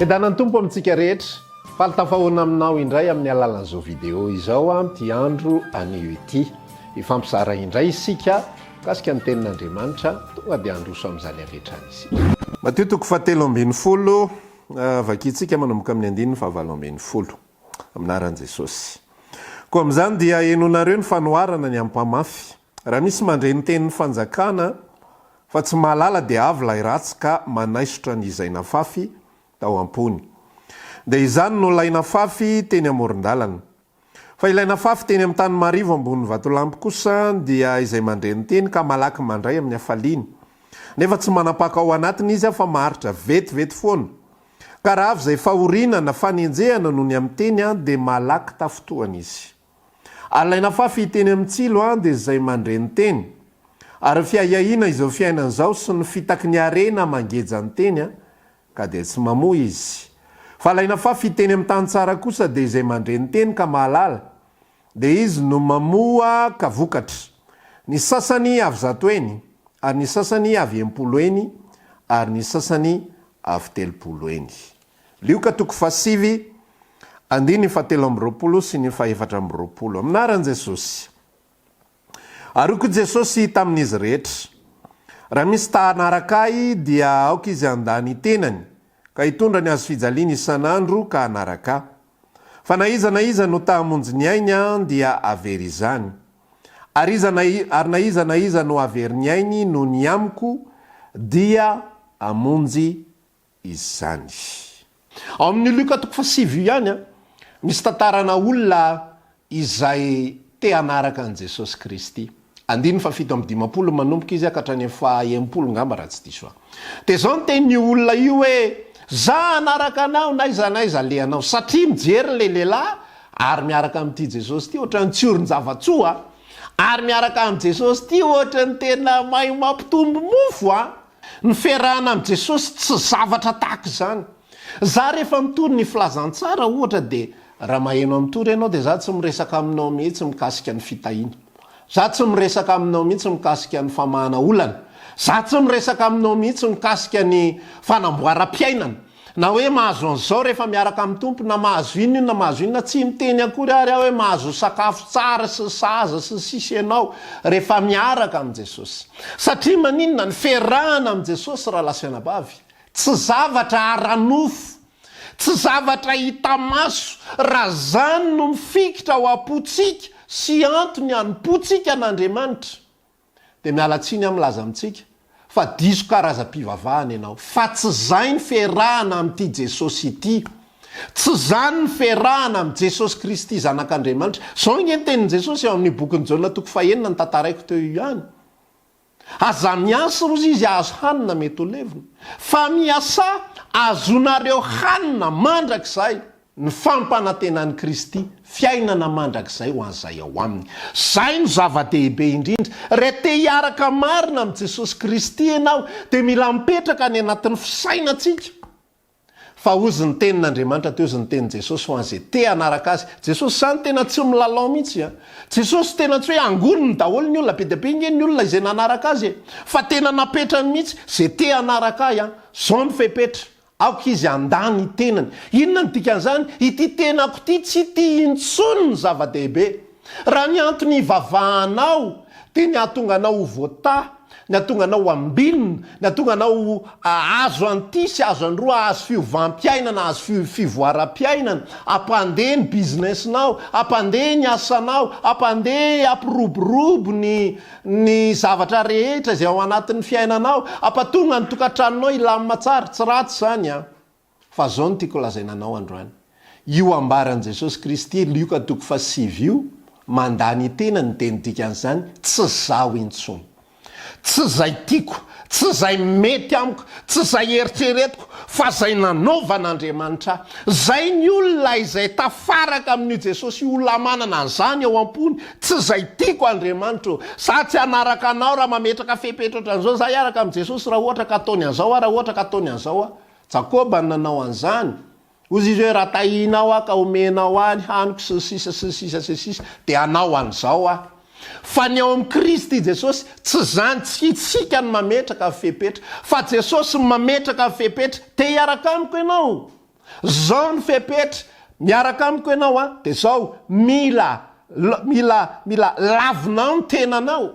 Fiadanan'ny Tompo amintsika rehetra. Faly tafahoana aminao indray amin'ny alalan'izao vidéo izao amin'ity andro anio ity. Hifampizara indray isika mikasika ny tenin'Andriamanitra, tonga dia handroso amin'izany avy hatrany isika. Matio toko fahatelo ambin'ny folo, vakintsika manomboka amin'ny andininy fahavalo ambin'ny folo. Amin'ny anaran'i Jesosy. Koa amin'izany dia henoinareo ny fanoharana ny amin'ny mpamafy. Raha misy mandre ny tenin'ny fanjakana, fa tsy mahalala dia avy ilay ratsy ka manaisotra ny izay nafafy tao am-pony. Dia izany no ilay nafafy teny amoron-dalana. Fa ilay nafafy teny amin'ny tany marivo ambonin'ny vatolampy kosa dia izay mandre ny teny ka malaky mandray amin'ny hafaliana. Nefa tsy manam-paka ao anatiny izy fa maharitra vetivety foana. Ka raha avy izay fahoriana na fanenjehana noho ny amin'ny teny dia malaky tafintohana izy. Ary ilay nafafy teny amin'ny tsilo dia izay mandre ny teny. Ary ny fiahiahiana izao fiainana izao sy ny fitaky ny harena mangeja ny teny ka dia tsy mamoa izy. Fa ilay nafafy teny amin'ny tany tsara kosa dia izay mandre ny teny ka mahalala, dia izy no mamoa ka vokatra. Ny sasany avy zato heny, ary ny sasany avy 60 heny, ary ny sasany avy 30 heny. Lioka toko fahasivy, andininy fahatelo amby roapolo sy ny fahefatra amby roapolo. Amin'ny anaran'i Jesosy. Ary hoy koa Jesosy tamin'izy rehetra, Raha misy ta hanaraka Ahy, dia aoka izy handà ny tenany, ka hitondra ny hazofijaliany isan'andro ka hanaraka Ahy. Fa na iza na iza no ta hamonjy ny ainy, dia hahavery izany. Ary iza na ary na iza na iza no hahavery ny ainy noho ny amiko, dia hamonjy izany. Ao amin'io Lioka toko fahasivy io ihany, misy tantarana olona izay te hanaraka an'i Jesosy Kristy. Andininy fahafito amby dimampolo manomboka izy ka hatrany amin'ny faha-enimpolo angamba raha tsy diso aho. Dia izao ny tenin'io olona io hoe, Za hanaraka anao n'aiza n'aiza alehanao. Satria mijery ilay lehilahy ary miaraka amin'ity Jesosy ity ohatran'ny tsy orin-java-tsoa, ary miaraka amin'i Jesosy ity ohatran'ny tena mahay mampitombo mofo an! Ny fiarahana amin'i Jesosy tsy zavatra tahaka izany. Za rehefa mitory ny filazantsara ohatra dia raha maheno ahy mitory ianao dia za tsy miresaka aminao mihitsy mikasika ny fitahiana. Za tsy miresaka aminao mihitsy mikasika ny famahana olana. Za tsy miresaka aminao mihitsy mikasika ny fanamboaram-piainana. Na hoe mahazo an'izao rehefa miaraka amin'ny Tompo, na mahazo inona io na mahazo inona, tsy miteny akory ary aho hoe mahazo sakafo tsara sy sahaza sy ny sisa ianao rehefa miaraka amin'i Jesosy. Satria maninona? Ny fiarahana amin'i Jesosy rahalahy sy anabavy, tsy zavatra ara-nofo, tsy zavatra hita maso, raha izany no mifikitra ao am-pontsika sy antony hanompoantsika an'Andriamanitra, Dia miala tsiny aho milaza amintsika fa diso karazam-pivavahana ianao, fa tsy izay ny fiarahana amin'ity Jesosy ity. Tsy izany ny fiarahana amin'i Jesosy Kristy Zanak'Andriamanitra. Izao ange ny tenin'i Jesosy ao amin'io bokin'i Jaona toko fahenina notantaraiko teo io ihany. Aza miasa hozy izy hahazo hanina mety ho levona, fa miasà ahazoanareo hanina mandrakizay. Ny fampanantenan'i Kristy, fiainana mandrakizay ho an'izay ao aminy. Izay no zava-dehibe indrindra. Raha te hiaraka marina amin'i Jesosy Kristy ianao, dia mila mipetraka any anatin'ny fisainantsika fa hozy ny tenin'Andriamanitra dia hozy ny tenin'i Jesosy ho an'izay te hanaraka Azy. Jesosy izany tena tsy milalao mihitsy an! Jesosy tena tsy hoe angoniny daholo ny olona, be dia be ange ny olona izay nanaraka Azy e! Fa tena napetrany mihitsy, izay te hanaraka Ahy an, izao ny fepetra, Aoka izy handà ny tenany. Inona no dikan'izany? Ity tenako ity tsy ity intsony ny zava-dehibe. Raha ny antony hivavahanao dia ny hahatonga anao ho voatahy, ny hahatonga anao ho ambinina, ny hahatonga anao ho hahazo an'ity sy hahazo an'roa, hahazo fiovam-piainana, hahazo fivoaram-piainana, hampandeha ny business-nao, hampandeha ny asanao, hampandeha, hampiroborobo ny Ny zavatra rehetra izay ao anatin'ny fiainanao, hampatonga ny tokantranonao hilamina tsara, tsy ratsy izany an! Fa izao no tiako lazaina anao androany, io ambaran'i Jesosy Kristy Lioka toko fahasivy io, mandà ny tenany dia ny dikan'izany tsy izaho intsony. Tsy izay tiako, tsy izay mety amiko, tsy izay eritreretiko, fa izay nanaovan'Andriamanitra ahy. Izay ny olona izay tafaraka amin'io Jesosy io, olona manana an'izany ao am-pony, tsy izay tiako Andriamanitra ô, za tsy hanaraka anao raha mametraka fepetra ohatran'izao, za hiaraka amin'i Jesosy raha ohatra ka ataony an'izao aho, raha ohatra ka ataony an'izao aho. Jakoba no nanao an'izany. Hozy izy hoe, raha tahianao aho ka omenao ahy ny haniko sy ny sisa sy ny sisa sy ny sisa, dia hanao an'izao aho. Fa ny ao amin'i Kristy Jesosy, tsy izany, tsy isika no mametraka ny fepetra, fa Jesosy no mametraka ny fepetra, te hiaraka amiko ianao? Zao ny fepetra, miaraka amiko ianao an, dia zao, mila, mila, mila lavinao ny tenanao.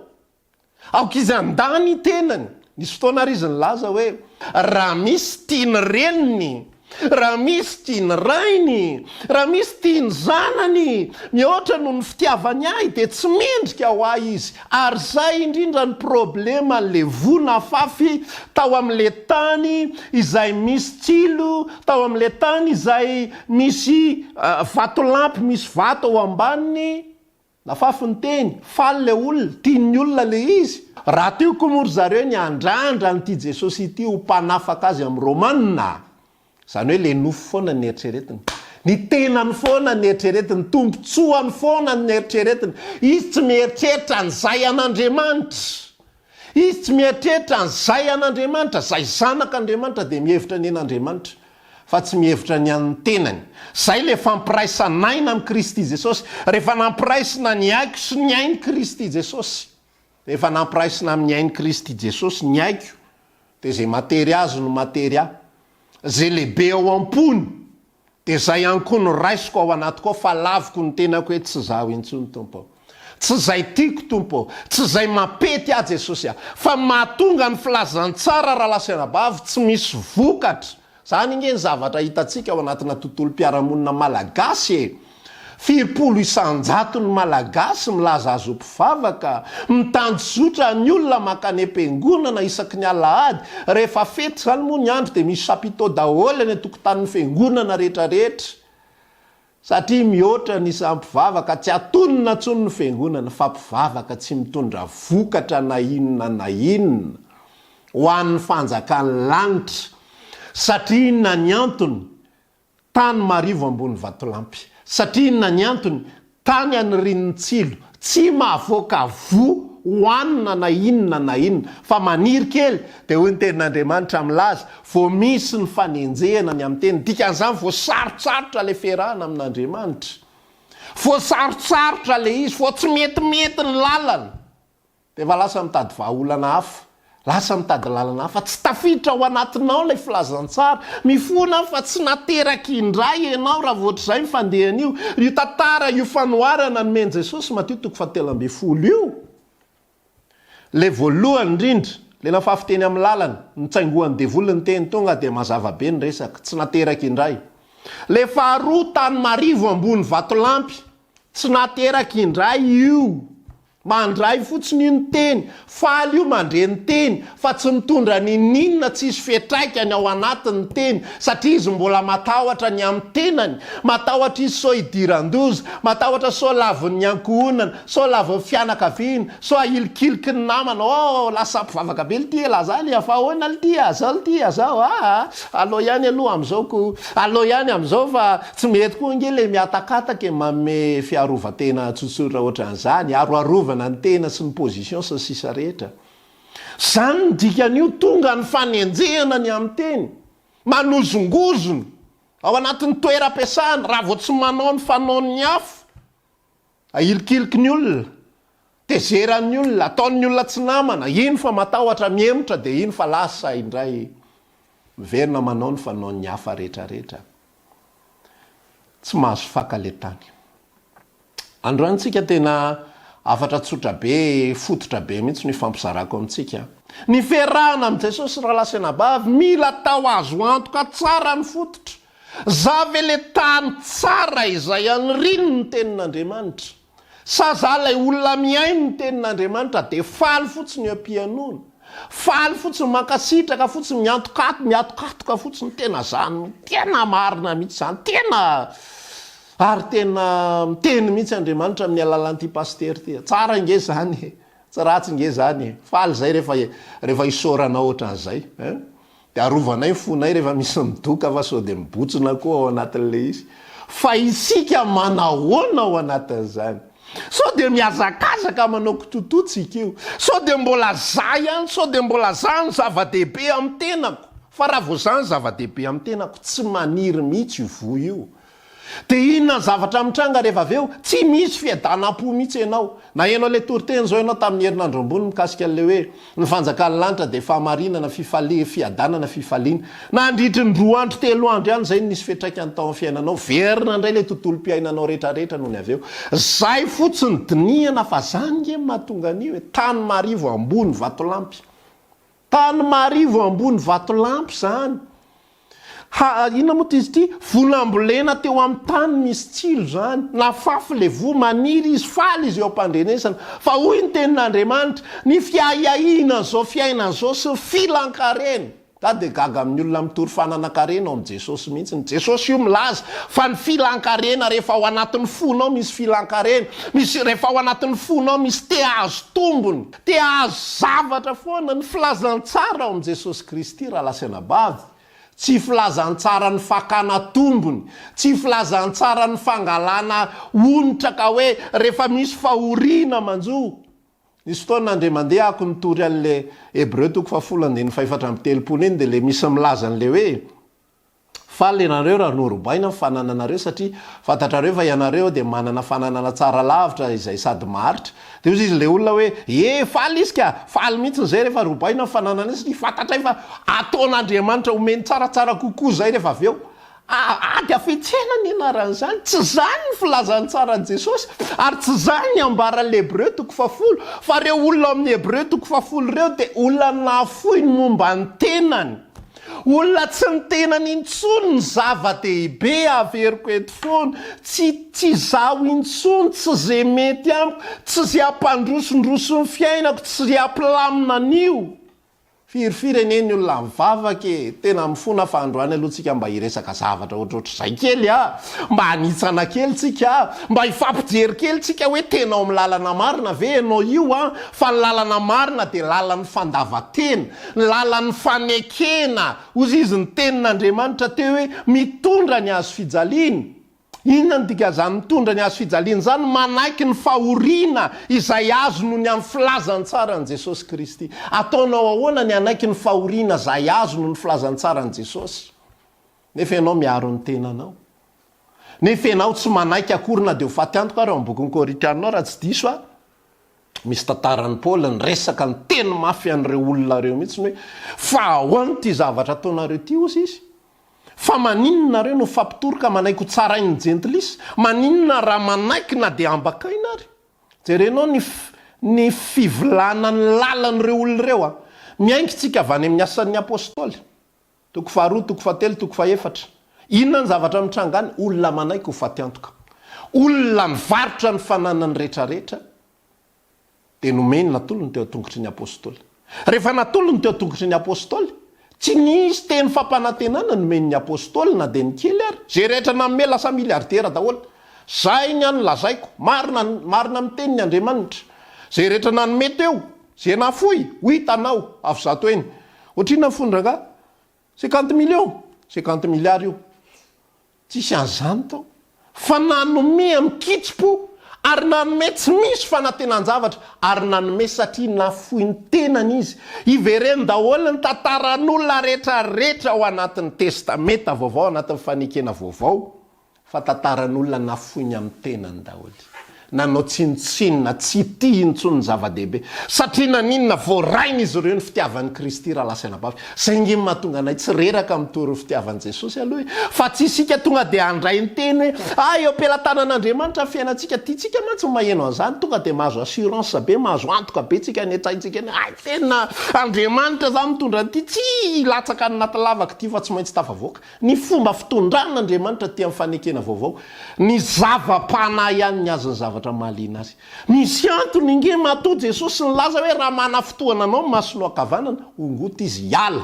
Aoka izy handà ny tenany. Nisy fotoana ary izy nilaza hoe, Raha misy tia ny reniny, raha misy tia ny rainy, raha misy tia ny zanany mihoatra noho ny fitiavany ahy dia tsy mendrika ho ahy izy. Ary izay indrindra ny probleman'le voa nafafy tao amin'le tany izay misy tsilo, tao amin'le tany izay misy vatolampy, misy vato ao ambaniny. Nafafy ny teny, faly ilay olona, tian'ny olona ilay izy. Raha teo koa moa ry zareo ny handrandra an'ity Jesosy ity ho mpanafaka azy amin'ny Romana. Izany hoe ilay nofo foana no eritreretiny. Ny tenany foana no eritreretiny, ny tombontsoany foana no eritreretiny. Izy tsy mieritreritra an'izay an'Andriamanitra. Izy tsy mieritreritra an'izay an'Andriamanitra, izay zanak'Andriamanitra dia mihevitra ny an'Andriamanitra, fa tsy mihevitra ny an'ny tenany. Izay ilay fampiraisan'aina amin'i Kristy Jesosy. Rehefa nampiraisina ny aiko sy ny ain'i Kristy Jesosy, rehefa nampiraisina amin'ny ain'i Kristy Jesosy ny aiko, dia izay matery Azy no matery ahy. Izay lehibe ao am-pony, Dia zay ihany koa no raisiko ao anatiko ao fa laviko ny tenako hoe tsy zaho intsony Tompo ô. Tsy zay tiako Tompo ô. Tsy zay mampety ahy Jesosy a. Fa mahatonga ny filazantsara rahalahy sy anabavy tsy misy vokatra. Zany ange ny zavatra hitantsika ao anatina tontolom-piarahamonina malagasy e. Firimpolo isan-jato ny Malagasy milaza azy ho mpivavaka? Mitanjozotra ny olona mankany am-piangonana isaky ny alahady. Rehefa fety izany moa ny andro dia misy chapiteau daholo any an-tokotanin'ny fiangonana rehetrarehetra. Satria mihoatra ny isan'ny mpivavaka, tsy atonina intsony ny fiangonana fa mpivavaka tsy mitondra vokatra na inona na inona ho an'ny fanjakan'ny lanitra. Satria inona ny antony? Tany marivo ambony vatolampy. Satria inona ny antony? Tany anirian'ny tsilo. Tsy mahavoaka voa hohanina na inona na inona. Fa maniry kely, dia hoy ny tenin'Andriamanitra milaza, vao misy ny fanenjehana ny amin'ny teny. Dikan'izany vao sarotsarotra ilay fiarahana amin'Andriamanitra. Vao sarotsarotra ilay izy, vao tsy metimety ny lalana. Dia efa lasa mitady vahaolana hafa, lasa mitady lalana hafa, tsy tafiditra ao anatinao ilay filazantsara. Mifona aho fa tsy nateraka indray ianao raha vao ohatr'izay ny fandehan'io. Io tantara io fanoharana nomen'i Jesosy Matio toko fahatelo ambin'ny folo io. Ilay voalohany indrindra, ilay nafafy teny amin'ny lalana, nitsaingohan'ny devoly ny teny, tonga dia mazava be ny resaka, tsy nateraka indray. Ilay faharoa, tany marivo ambony vatolampy, tsy nateraka indray io. Mandray fotsiny io ny teny, faly io mandre ny teny, fa tsy mitondra ninoninona, tsisy fiatraikany ao anatiny ny teny, satria izy mbola matahotra ny amin'ny tenany, matahotra izy sao hidiran-doza, matahotra sao lavin'ny ankohonana, sao lavin'ny fianakaviana, sao ahilikiliky ny namana, oh lasa mpivavaka be lty e, laza anie fa ahoana lty a, zao lty a, zao aa, aleo ihany aloha amin'izao ko, aleo ihany amin'izao fa. Tsy mety koa ange le mihatakataka e, manome fiarovan-tena tsotsotra ohatran'izany, aroarovana ny tena sy ny position sy ny sisa rehetra. Zany ny dikan'io, tonga ny fanenjehana ny amin'ny teny, manozongozona, ao anatin'ny toeram-piasana, raha vao tsy manao ny fanaon'ny hafa. Ahilikiliky ny olona, tezeran'ny olona, ataon'ny olona tsy namana, iny fa matahotra mihemotra dia iny fa lasa indray miverina manao ny fanaon'ny hafa rehetrarehetra. Tsy mahazo faka le tany. Androany tsika tena hafatra tsotra be, fototra be mihitsy no ifampizarako amintsika. Ny fiarahana amin'i Jesosy rahalahy sy anabavy, mila atao azo antoka tsara ny fototra. Za ve le tany tsara izay aniriany ny tenin'Andriamanitra? Sa za lay olona mihaino ny tenin'Andriamanitra de faly fotsiny eo am-pihainoana? Faly fotsiny, mankasitraka fotsiny, miantokato, miatokatoka fotsiny, tena zany, tena marina mihitsy zany, tena ary tena miteny mihitsy Andriamanitra amin'ny alalan'ity pasitera ity. Tsara ange zany e! Tsy ratsy nge zany e! Faly zay rehefa rehefa isaoranao ohatran'izay ein! Dia arovanay ny fonay rehefa misy midoka fa sao dia mibotsina koa ao anatin'ilay izy. Fa isika manahoana ao anatin'izany? Sao dia mihazakazaka manao kitotoa tsika io? Sao dia mbola za ihany? Sao dia mbola za no zava-dehibe amin'ny tenako? Fa raha vao za no zava-dehibe amin'ny tenako, tsy maniry mihitsy io voa io. Dia inona ny zavatra mitranga rehefa avy eo? Tsy misy fiadanam-po mihitsy ianao. Naheno an'ilay toriteny izao ianao tamin'ny herinandro ambony mikasika an'ilay hoe ny fanjakan'ny lanitra dia fahamarinana, fifaliana, fiadanana, fifaliana. Nandritry ny roa andro, telo andro ihany izay no nisy fiantraikany tao amin'ny fiainanao. Verina indray ilay tontolom-piainanao rehetrarehetra nony avy eo. Izay fotsiny dinihana fa izany nge no mahatonga an'io e. Tany marivo ambony vatolampy. Tany marivo ambony vatolampy izany. Ha, inona moa ity izy ity? Voa nambolena teo amin'ny tany misy tsilo izany. Nafafy ilay voa, maniry izy, faly izy eo am-pandrenesana. Fa hoy ny Tenin'Andriamanitra, Ny fiahiahiana an'izao fiainana izao sy ny filan-karena. Za dia gaga amin'ny olona mitory fananan-karena ao amin'i Jesosy mihitsy. Jesosy io milaza fa ny filan-karena rehefa ao anatin'ny fonao misy filan-karena, misy rehefa ao anatin'ny fonao misy te hahazo tombony, te hahazo zavatra foana. Ny filazantsara ao amin'i Jesosy Kristy rahalahy sy anabavy, tsy filazantsaran'ny fakana tombony, tsy filazantsaran'ny fangalana onitra ka hoe rehefa misy fahoriana manjo. Nisy fotoana indray mandeha ako nitory an'le Hebreo toko fahafolo andininy fahefatra 34 iny dia le misy milaza an'le hoe faly ianareo raha norobaina ny fanananareo satria fantatrareo fa ianareo dia manana fananana tsara lavitra izay sady maharitra. Dia hozy izy le olona hoe ee faly izy ka, faly mihitsy izay rehefa robaina ny fanananay satria fantatray fa ataon'Andriamanitra omeny tsaratsara kokoa izay rehefa avy eo. Ady hafetsena ny anaran'izany. Tsy izany ny filazantsaran'i Jesosy, ary tsy izany ny ambaran'ny Hebreo toko fahafolo, fa ireo olona ao amin'ny Hebreo toko fahafolo ireo dia olona nahafoy ny momba ny tenany. Olona tsy ny tenany intsony ny zava-dehibe, averiko eto foana, tsy tsy izaho intsony, tsy izay mety amiko, tsy izay hampandrosondroso ny fiainako, tsy izay hampilamina an'io. Firifiry anie ny olona mivavaka e! Tena mifona fa androany aloha tsika mba hiresaka zavatra ohatrohatr'izay kely a! Mba hanitsana kely tsika a! Mba hifampijery kely tsika hoe tena ao amin'ny lalana marina ve ianao io a! Fa ny lalana marina dia lalan'ny fandavan-tena, ny lalan'ny fanekena, hozy izy ny tenin'Andriamanitra teo hoe mitondra ny hazo fijaliana. Inona no dikan'izany mitondra ny hazo fijaliana izany? Manaiky ny fahoriana izay azo noho ny amin'ny filazantsaran'i Jesosy Kristy. Ataonao ahoana ny hanaiky ny fahoriana izay azo noho ny filazantsaran'i Jesosy, nefa ianao miaro ny tenanao? Nefa ianao tsy manaiky akory na dia ho faty antoka ary ao amin'ny bokin'ny Korintiana ao raha tsy diso aho. Misy tantaran'i Paoly niresaka niteny mafy an'ireo olona ireo mihitsy hoe, Fa ahoana ity zavatra ataonareo ity hozy izy? Fa maninona nareo no mifampitory ka manaiky ho tsarain'ny jentilisa? Maninona raha manaiky na dia ambakaina ary? Jerenao ny ny fivilanan'ny lalan'ireo olona ireo a! Miainga isika avy any amin'ny Asan'ny Apostoly, toko faharoa, toko fahatelo, toko fahefatra. Inona ny zavatra mitranga any? Olona manaiky ho faty antoka. Olona mivarotra ny fananany rehetrarehetra. Dia nomeny, natolony teo an-tongotry ny Apostoly. Rehefa natolony teo an-tongotry ny Apostoly, tsy nisy teny fampanantenana nomen'ny Apostoly na dia ny kely ary. Izay rehetra nanome lasa miliardera daholo. Izay ny an'ny lazaiko, marina, marina amin'ny teniny Andriamanitra. Izay rehetra nanome teo, izay nafoy, ho hitanao, avy zato heny. Ohatrinona ny fony rangahy? Cinquante millions? Cinquante milliards io. Tsisy an'izany tao. Fa nanome amin-kitsim-po, ary nanome tsy misy fanantenan-javatra, ary nanome satria nafoy ny tenany izy. Ivereno daholo ny tantaran'olona rehetra rehetra ao anatin'ny Testamenta Vaovao, anatin'ny Fanekena Vaovao, fa tantaran'olona nafoy ny amin'ny tenany daholo. Nanao tsinontsinona, tsy tia intsony ny zava-dehibe. Satria naninona? Voarain'izy ireo ny fitiavan'i Kristy, rahalahy sy anabavy. Izay ange no mahatonga anay tsy reraka mitory ny fitiavan'i Jesosy aloha e! Fa tsy isika tonga dia handray ny teny hoe, ah, eo am-pelatanan'Andriamanitra ny fiainantsika. Tiantsika mantsy ny maheno an'izany, tonga dia mahazo assurance be, mahazo antoka be tsika any an-tsaintsika any hoe, hay tena Andriamanitra izany mitondra an'ity, tsy hilatsaka any anaty lavaka ity fa tsy maintsy tafavoaka. Ny fomba fitondran' Andriamanitra aty amin'ny fanekena vaovao, ny zava-panahy ihany ny azy ny zavatra mahaliana azy. Misy antony ange matoa Jesosy nilaza hoe raha manafotohana anao ny masonao ankavanana, hongoty izy hiala.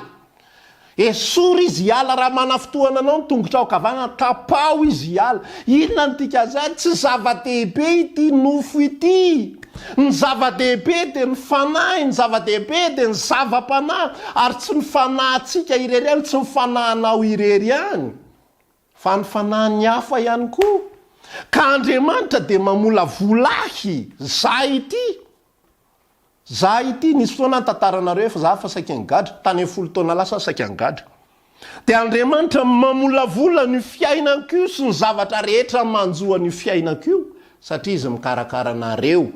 Esory izy hiala, raha manafotohana anao ny tongotrao ankavanana, tapaho izy hiala. Inona no dikan'izany? Tsy zava-dehibe ity nofo ity. Ny zava-dehibe dia ny fanahy, ny zava-dehibe dia ny zava-panahy, ary tsy ny fanahintsika irery ihany, tsy ny fanahinao irery ihany, fa ny fanahin'ny hafa ihany koa. Ka Andriamanitra dia mamolavola ahy, za ity, za ity, nisy fotoana nitantaranareo efa za fa saika nigadra, tany amin'ny folo taona lasa aho saika nigadra. Dia Andriamanitra mamolavola an'io fiainako io sy ny zavatra rehetra manjo an'io fiainako io satria Izy mikarakara anareo.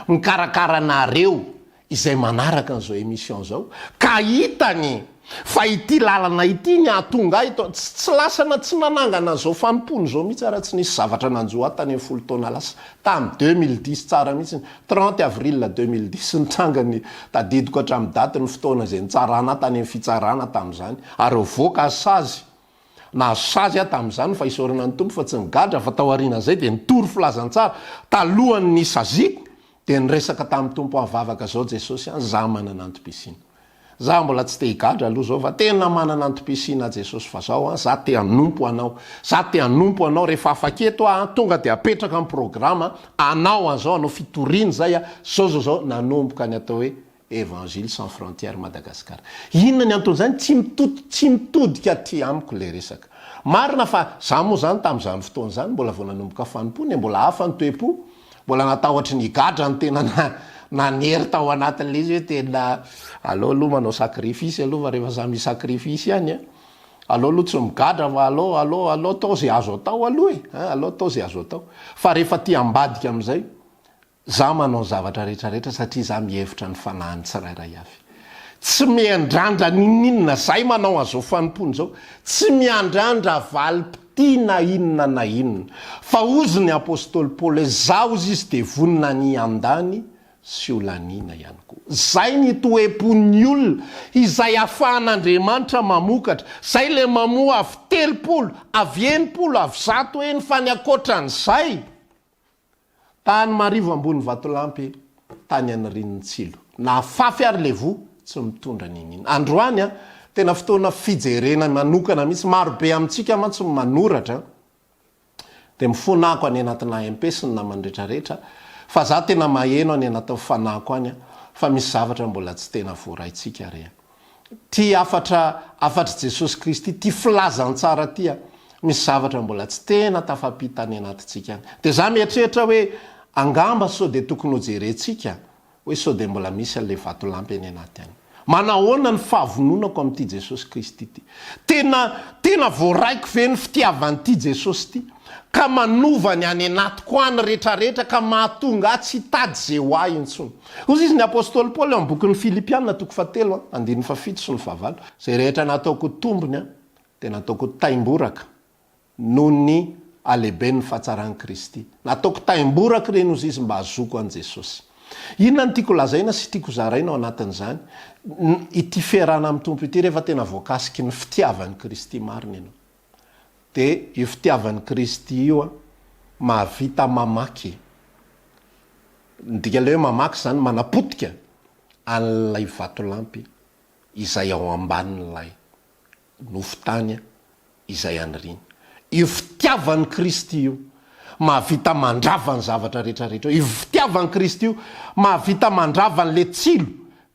Mikarakara anareo izay manaraka an'izao émission izao ka hitany fa ity lalana ity ny hahatonga ahy eto, tsy tsy lasa na tsy nanangana an'izao fanompoana izao mihitsy aho raha tsy nisy zavatra nanjo ahy tany amin'ny folo taona lasa, tamin'ny 2010 tsara mihitsy, 30 avril 2010 nitranga ny, tadidiko hatramin'ny daty ny fotoana izay nitsarana ahy tany amin'ny fitsarana tamin'izany ary nivoaka sazy Nahazo sazy aho tamin'izany fa isaorana ny Tompo fa tsy nigadra fa tao aorianan'izay dia nitory filazantsara. Talohan'ny nisaziako dia niresaka tamin'ny Tompo aho vavaka zao Jesosy an, za manana antom-pisiana. Za mbola tsy te higadra aloha zao fa tena manana antom-pisiana aho Jesosy fa zao an, za te hanompo Anao. Za te hanompo Anao rehefa afaka eto aho an, tonga dia apetraka ny programa anao an'izao, hanao fitoriana izay aho, zao zao zao, nanomboka ny atao hoe Evangile sans frontière Madagascar. Inona ny anton'izany? Tsy mitoto tsy mitodika aty amiko ilay resaka. Marina fa za moa zany tamin'izany fotoana izany mbola vao nanomboka fanompoana e, mbola hafa ny toe-po, mbola natahotry ny higadra ny tena na nanery tao anatin'ilay izy hoe tena aleo aloha manao sacrifice aloha fa rehefa samy hi-sacrifice ihany an, aleo aloha tsy migadra fa aleo aleo aleo atao izay azo atao aloha e, an, aleo atao izay azo atao. Fa rehefa aty ambadika amin'izay, Za manao zavatra rehetra rehetra satria za mihevitra ny fanahin'ny tsirairay avy. Tsy miandrandra n'inon'inona, zay manao an'izao fanompoana izao, tsy miandrandra valim-pitia na inona na inona. Fa hozy ny apostoly Paoly hoe za hozy izy dia vonona ny hiandany sy ho laniana ihany koa. Zay ny toe-pon'ny olona izay afahan'Andriamanitra mamokatra. Zay le mamoa avy 30, avy 60, avy 100 eny fa ny ankoatran'izay. Tany marivo ambony vatolampy tany anirian'ny tsilo. Nahafafy ary le voa tsy mitondra n'inon'inona. Androany an, tena fotoana fijerena manokana mihitsy, maro be amintsika mantsy no manoratra an, dia mifona ako any anatina MP sy ny namany retraretra, fa za tena maheno any anatin'ny fanahiko any an, fa misy zavatra mbola tsy tena voaraintsika re an. Ty hafatra hafatr'i Jesosy Kristy, ty filazantsara ty a, misy zavatra mbola tsy tena tafapita any anatintsika any. Dia za mieritreritra hoe angamba sao dia tokony ho jerentsika hoe sao dia mbola misy an'ilay vatolampy any anaty any. Manahoana ny fahavononako amin'ity Jesosy Kristy ity? Tena tena voaraiko ve ny fitiavan'ity Jesosy ity ka manova ny any anatiko any retraretra ka mahatonga ahy tsy hitady ze ho ahy intsony? Hoy izy ny apostoly Paoly ao amin'ny bokin'ny Filipiana toko fahatelo andininy fahafito sy ny fahavalo, Izay rehetra nataoko ho tombony dia nataoko ho taimboraka noho ny halehiben'ny fahatsaran'i Kristy. Nataoko taimboraka ireny hozy izy mba hahazoako an'i Jesosy. Inona no tiako lazaina sy tiako zaraina ao anatin'izany? Ity fiarahana amin'ny Tompo ity rehefa tena voakasiky ny fitiavan'i Kristy marina ianao. Dia io fitiavan'i Kristy io mahavita mamaky. Ny dikan'ilay hoe mamaky izany manapotika an'ilay vatolampy izay ao ambanin'ilay nofon-tany izay aniriany. Io fitiavan'i Kristy io mahavita mandrava ny zavatra rehetra rehetra io. Io fitiavan'i Kristy io mahavita mandrava an'ilay tsilo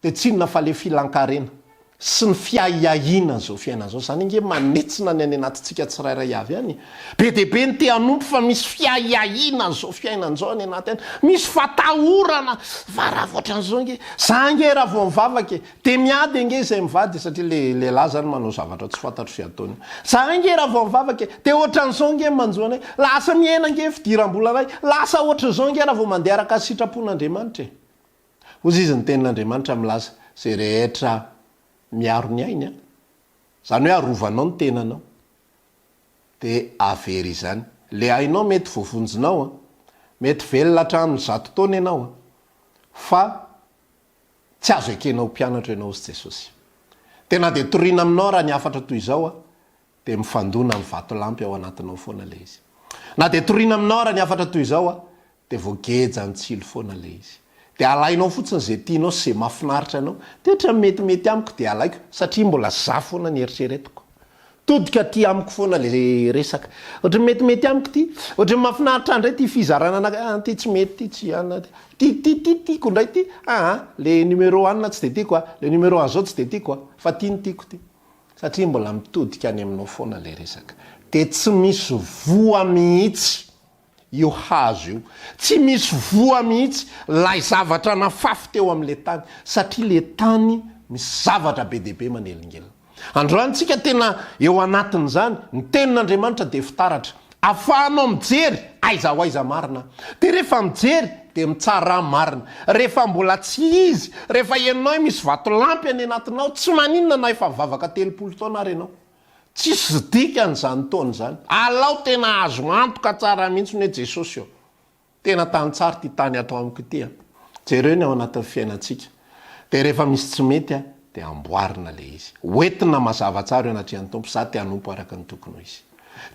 dia tsy inona fa ilay filan-karena. Sy ny fiahiahiana an'izao fiainana izao. Izany ange manetsina ny any anatintsika tsirairay avy any e. Be dia be ny te hanompo fa misy fiahiahiana an'izao fiainana izao any anaty any. Misy fatahorana fa raha vao ohatran'izao ange. Za ange raha vao mivavaka e, dia miady ange izay mivady satria le lehilahy zany manao zavatra tsy fantatro izay ataony. Za ange raha vao mivavaka e, dia ohatran'izao ange ny manjo anay. Lasa mihena ange ny fidiram-bolanay. Lasa ohatr'izao ange raha vao mandeha araka ny sitrapon'Andriamanitra e. Hozy izy ny tenin'Andriamanitra milaza, izay rehetra miaro ny ainy an, izany hoe arovanao ny tenanao, dia hahavery izany. Ilay ainao mety voavonjinao an, mety velona hatramin'ny 100 taona ianao an, fa tsy azo ekena ho mpianatro ianao hozy Jesosy. Dia na dia torina aminao raha ny hafatra toy izao an, dia mifandona amin'ny vatolampy ao anatinao foana ilay izy. Na dia torina aminao ara ny hafatra toy izao a, dia voageja ny tsilo foana ilay izy. Dia alainao fotsiny izay tianao sy izay mahafinaritra anao, dia ohatran'ny metimety amiko dia alaiko, satria mbola za foana ny eritreretiko. Todika aty amiko foana ilay resaka. Ohatran'ny metimety amiko ity, ohatran'ny mahafinaritra ahy indray ity fizarana anaka, ah ity tsy mety ity, tsy an, ity ity ity tiako indray ity, aa le numéro anona tsy dia tiako a, le numéro an'izao tsy dia tiako a, fa ity no tiako ity. Satria mbola mitodika any aminao foana ilay resaka. Dia tsy misy voa mihitsy io hazo io. Tsy misy voa mihitsy ilay zavatra nafafy teo amin'ilay tany. Satria ilay tany misy zavatra be dia be manelingelina. Androany tsika tena eo anatin'izany, ny tenin'Andriamanitra dia fitaratra. Afahanao mijery aiza ho aiza marina. Dia rehefa mijery dia mitsarà marina. Rehefa mbola tsy izy, rehefa henonao hoe misy vatolampy any anatinao, tsy maninona na efa mivavaka 30 taona ary ianao. Tsisy dikany izany taona izany. Alao tena azo antoka tsara mihitsy hoe Jesosy ô. Tena tany tsara ity tany ato amiko ity a! Jereo ny ao anatin'ny fiainantsika. Dia rehefa misy tsy mety a, dia amboarina ilay izy. Hoentina mazava tsara eo anatrehan'ny Tompo, izaho te hanompo araka ny tokony ho izy.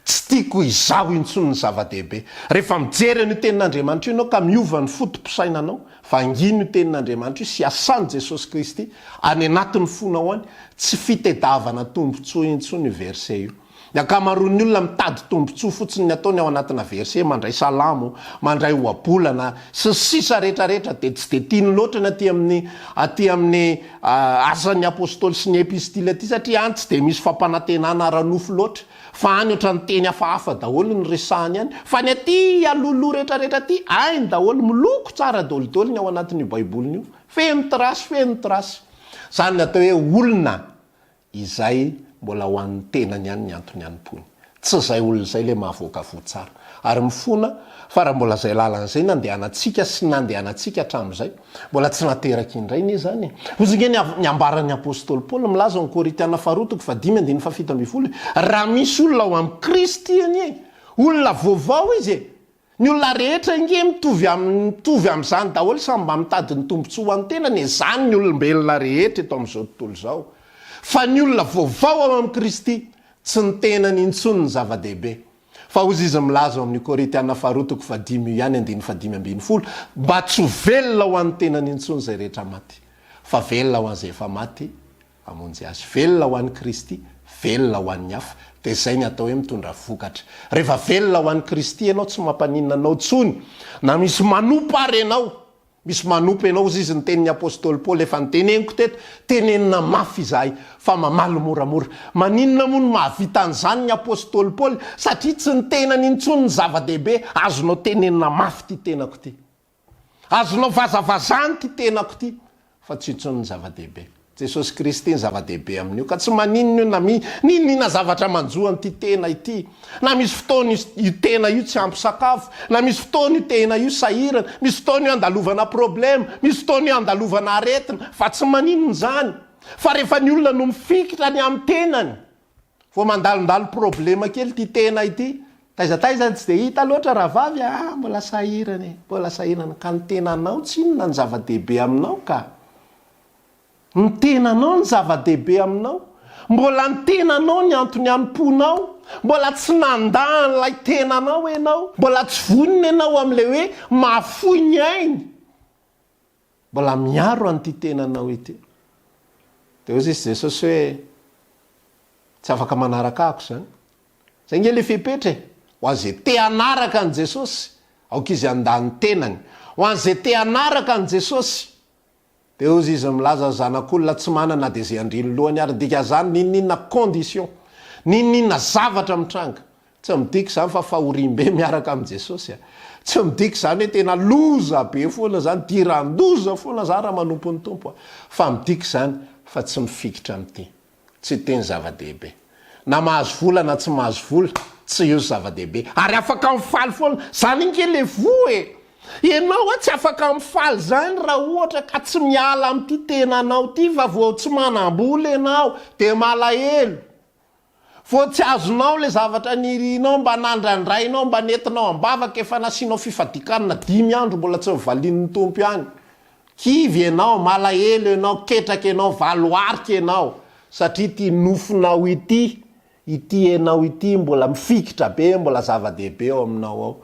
Tsy tiako izaho intsony ny zava-dehibe. Rehefa mijery an'io Tenin'Andriamanitra io ianao ka miova ny foto-pisainanao, vangino io Tenin'Andriamanitra io sy asan'i Jesosy Kristy any anatin'ny fonao any, tsy fitedavana tombontsoa intsony io verset io. Ny ankamaroan'ny olona mitady tombotsoa fotsiny ny ataony ao anatina verset, mandray salamo, mandray ohabolana, sy ny sisa rehetra rehetra dia tsy dia tiany loatra ny aty amin'ny aty amin'ny asan'ny apostoly sy ny epistily aty satria any tsy dia misy fampanantenana ara-nofo loatra fa any ohatran'ny teny hafahafa daholo ny resahany any fa ny aty alohaloha rehetra rehetra aty hainy daholo miloko tsara daholo ny ao anatin'io baiboliny io feno trace feno trace izany ny atao hoe olona Izay mbola ho an'ny tenany ihany ny antony hanompoany. Tsy izay olona izay ilay mahavoaka voa tsara. Ary mifona fa raha mbola izay lalana izay nandehanantsika sy nandehanantsika hatramin'izay, mbola tsy nateraka indray anie izany e! Hozy ange ny ny ambaran'ny apostoly Paoly milaza ao amin'ny Korintiana faharoa toko fahadimy andininy faha-17 hoe, Raha misy olona ao amin'i Kristy anie, olona vaovao izy e! Ny olona rehetra ange mitovy am mitovy amzany daholo samy mba mitady ny tombotsoa ho an'ny tenany e, zany ny olombelona rehetra eto amzao tontolo izao. Fa ny olona vaovao ao amin'i Kristy, tsy ny tenany intsony ny zava-dehibe. Fa hozy izy milaza ao amin'ny Korintiana faharoa toko fahadimy io ihany andininy fahadimy ambin'ny folo, mba tsy ho velona ho an'ny tenany intsony izay rehetra maty, fa velona ho an'izay efa maty Hamonjy azy. Velona ho an'i Kristy, velona ho an'ny hafa. Dia izay ny atao hoe mitondra vokatra. Rehefa velona ho an'i Kristy ianao, tsy mampaninona anao intsony na misy manompo ary ianao. Misy manompo ianao, hozy izy ny tenin'ny apostoly Paoly efa noteneniko teto, tenenina mafy izahay fa mamaly moramora. Maninona moa no mahavita an'izany ny apostoly Paoly? Satria tsy ny tenany intsony ny zava-dehibe, azonao tenenina mafy ity tenako ity. Azonao vazavazana ity tenako ity fa tsy intsony ny zava-dehibe. Jesosy Kristy ny zava-dehibe amin'io ka tsy maninona io na mi n'inon'inona zavatra manjo an'ity tena ity. Na misy fotoana io tena io tsy ampy sakafo, na misy fotoana io tena io sahirana, misy fotoana io andalovana problème, misy fotoana io andalovana aretina fa tsy maninona izany. Fa rehefa ny olona no mifikitra ny amin'ny tenany Vao mandalondalo problema kely ity tena ity. Taiza taiza tsy dia hita loatra rahavavy a! Mbola sahirana e! Mbola sahirana. Ka ny tenanao tsinona no zava-dehibe aminao ka! Ny tenanao no zava-dehibe aminao. Mbola ny tenanao ny antony anompoanao. Mbola tsy nandà an'ilay tenanao ianao. Mbola tsy vonona ianao amin'ilay hoe mahafoy ny ainy. Mbola miaro an'ity tenanao ity. Dia hoy izy Jesosy hoe, Tsy afaka manaraka ahako izany. Izay ange ilay fepetra e! Ho an'izay te hanaraka an'i Jesosy, aoka izy handà ny tenany. Ho an'izay te hanaraka an'i Jesosy. Dia hoy izy milaza, Zanak'olona tsy manana na dia izay handrin'ny lohany ary. Ny dikan'izany, n'inon'inona condition, n'inon'inona zavatra mitranga, Tsy midika izany fa fahoriam-be miaraka amin'i Jesosy a! Tsy midika izany hoe tena loza be foana izany, idiran-doza foana izany raha manompo ny Tompo a! Fa midika izany fa tsy mifikitra amin'ity. Tsy ity ny zava-dehibe. Na mahazo vola na tsy mahazo vola, tsy io zava-dehibe. Ary afaka mifaly foana. Izany ange le voa e! Ianao a tsy afaka mifaly izany raha ohatra ka tsy miala amin'ity tenanao ity fa vao tsy manam-bola ianao dia malahelo. Vao tsy azonao ilay zavatra nirinao mba nandrandrainao mba nentinao am-bavaka efa nasianao fifadikanina dimy andro mbola tsy novalian'ny Tompo ihany. Kivy ianao, malahelo ianao, ketraka ianao, valoarika ianao satria ity nofonao ity, ity ianao ity mbola mifikitra be, mbola zava-dehibe ao aminao ao.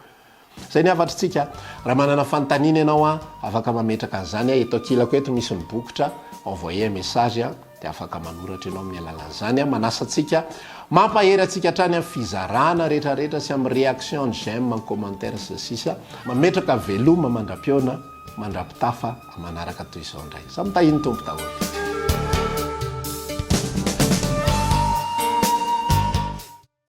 Izay ny hafatritsika. Raha manana fanontaniana ianao an, afaka mametraka an'izany an, eto ankilako eto misy ny bokotra envoyer un message an, dia afaka manoratra ianao amin'ny alalan'izany an. Manasa antsika, mampahery antsika hatrany amin'ny fizarana rehetra rehetra sy amin'ny réaction, ny j'aime, ny commentaire sy ny sisa. Mametraka veloma mandra-pihaona, mandra-pitafa manaraka toy izao indray. Samy tahin'ny Tompo daholo.